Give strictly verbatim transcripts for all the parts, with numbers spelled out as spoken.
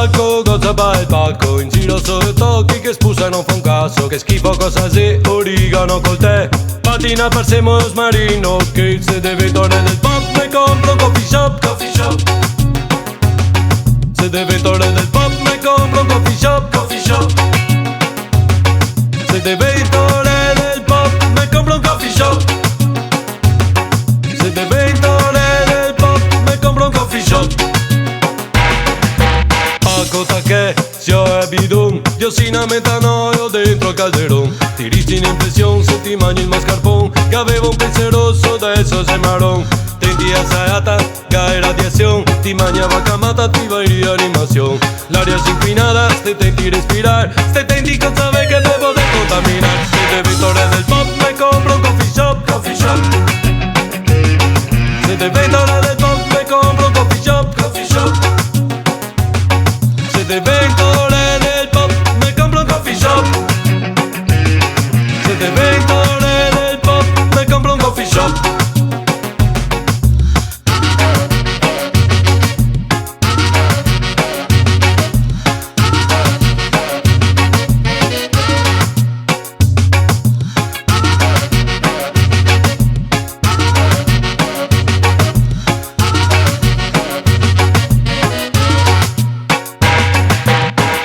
Paco, goza pa el Paco, in giro solo tochi, che spusa no fa un caso, che schifo cosa xe, origano col tè. Patina, parsemo, rosmarino, che se deve tordere del pop, me compro un coffee shop, coffee shop. Se deve tordere del pop, me compro un coffee shop, coffee shop. Se deve tordere del pop, me compro un coffee shop. Se deve tordere del pop, me compro un coffee shop. Paco, ta che, sio e bidon, diosina, metanoio dentro el calderon. Ti resti l'infesion se ti magni el mascarpon, che gavevo un pese roso, deso xe maron. Tenti a saeata, ga e radiasion, ti magni a vaca mata, ti va in rianimasion. L'aria xe inquinada, sta tenti respirar, sta tenti cosa ve che bevo de contaminar. Se deve tordere del pop, me compro un coffee shop, coffee shop. Se deve tordere del pop, me compro un coffee shop, coffee shop. Se deve tordere del pop, me compro un coffee shop. Se deve tordere del pop, me compro un coffee shop.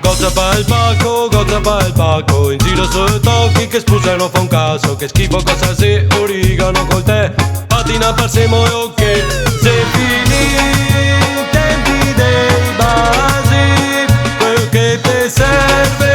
Goza pa el Paco, goza pa el Paco, in giro solo tochi, che spusa no fa un caso, che schifo cosa xe, origano col tè. Patina, parsemo, ok, xe finì i tempi dei basi, quel che te serve